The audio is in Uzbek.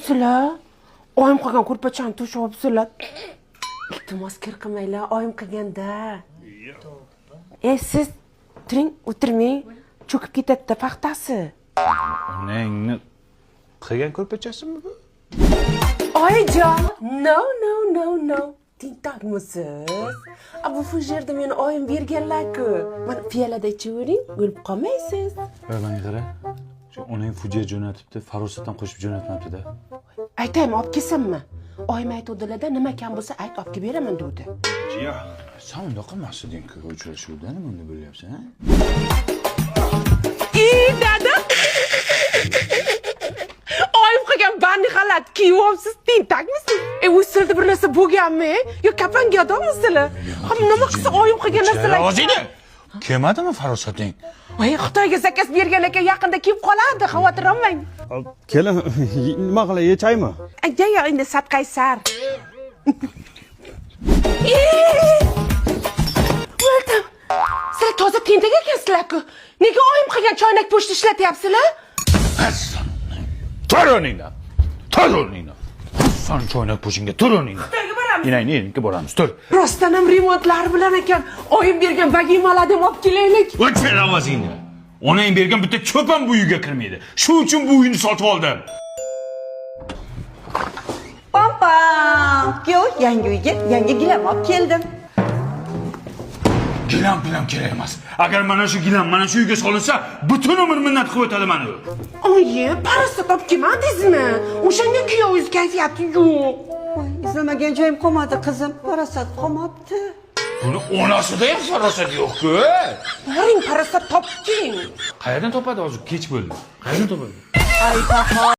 Sizlar oyim qilgan ko'rpachani to'shab. Iltimos, kir qilmanglar, oyim qilganda. E, siz turing, o'tirmang, cho'kib ketadi paxtasi. Onangni qilgan ko'rpachasimi bu? Oyijon, no, no, no, no. Tentakmisiz? A, bu fujerni meni oyim berganlar-ku. Mana, piyolada ichavering, o'lib qolmaysiz. Voy, manga qara. Shu onang fujer jo'natibdi, farosatdan qo'shib jo'natmabdi-da. Aytaymi, olib kelsinmi? Oyim aytuvdilarda, nima kam bo'lsa ayt, olib kelib beraman degdi. Sen undoq qilmas eding-ku uchrashuvda, nima unda bo'lyapsan, a? I, dada! Oyim qilgan банный xalat kiyib olibsiz, tentakmisiz? E, u sizlarda bir narsa bo'lganmi? Yo kapanga odammisizlar? Ham nima qilsa oyim qilgan narsalar. O'zingni. Kelmadimi farosating? Voy, Xitoyga заказ bergan ekan, yaqinda kelib qoladi, xavotir olmang. Kelin, nima qilay, yechaymi? Aka, yo, endi sadqaysar. O'ldim. Sizlar toza tentak ekansizlar-ku. Nega oyim qilgan choynak po'shni ishlatyapsizlar? Tur o'rningdan. Tur o'rningdan. San choynak po'shingga tur o'rningdan. Xitoyga boramiz. Enangni eriniki boramiz, tur. Rostdan ham remontlari bilan ekan. Oyim bergan vagimalarni ham olib kelaylik. O'chir ovozingni. Onang bergan bitta cho'p ham bu uyga kirmaydi. Shu uchun bu uyni sotib oldim. Pam pam. Kuyov, yangi uyga yangi gilam olib keldim. Gilam bilan kerak emas. Agar mana shu gilam mana shu uyga solinsa, butun umr minnat qilib o'tadi mani. Oyi, parasat olib kelmadingizmi? O'shanga kuyovingiz kayfiyati yo'q. Voy, izlamagan joyim qolmadi, qizim. Farosat qolmabdi. Buni onasida ham farosat yo'q-ku. Boring, parasat toping. Qayerdan topadi, hozir kech bo'ldi. Qayerdan topadi? Ay, bahor.